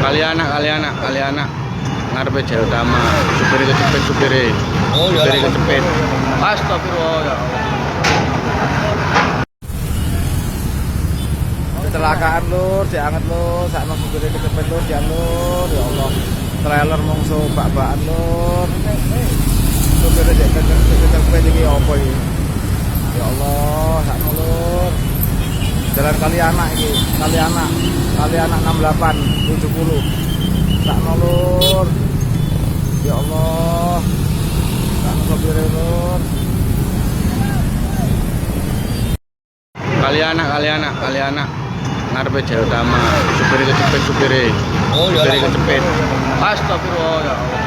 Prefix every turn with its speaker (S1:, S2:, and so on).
S1: Kalianak, Kalianak, Kalianak. Ngarepe Jaya Utama, supire kecepet supire.
S2: Oh, iya,
S1: Supire kecepet. Astagfirullah, ya Allah.
S2: Kecelakaan, lur, jek anget, lur, sakno supire kecepet, lur, jan, lur, ya Allah. Trailer mongso bak-bakan, lur. Supire jek kecepet iki apa iki? Ya Allah, sakno, lur. Jalan Kalianak iki, Kalianak. Kalianak 68 70. Sakno, lur. Ya Allah. Sakno sopire, lur.
S1: Kalianak, Kalianak, Kalianak. Ngarepe Jaya Utama, supire kecepet supire.
S2: Oh, iya,
S1: Supire kecepet. Astagfirullah, ya Allah.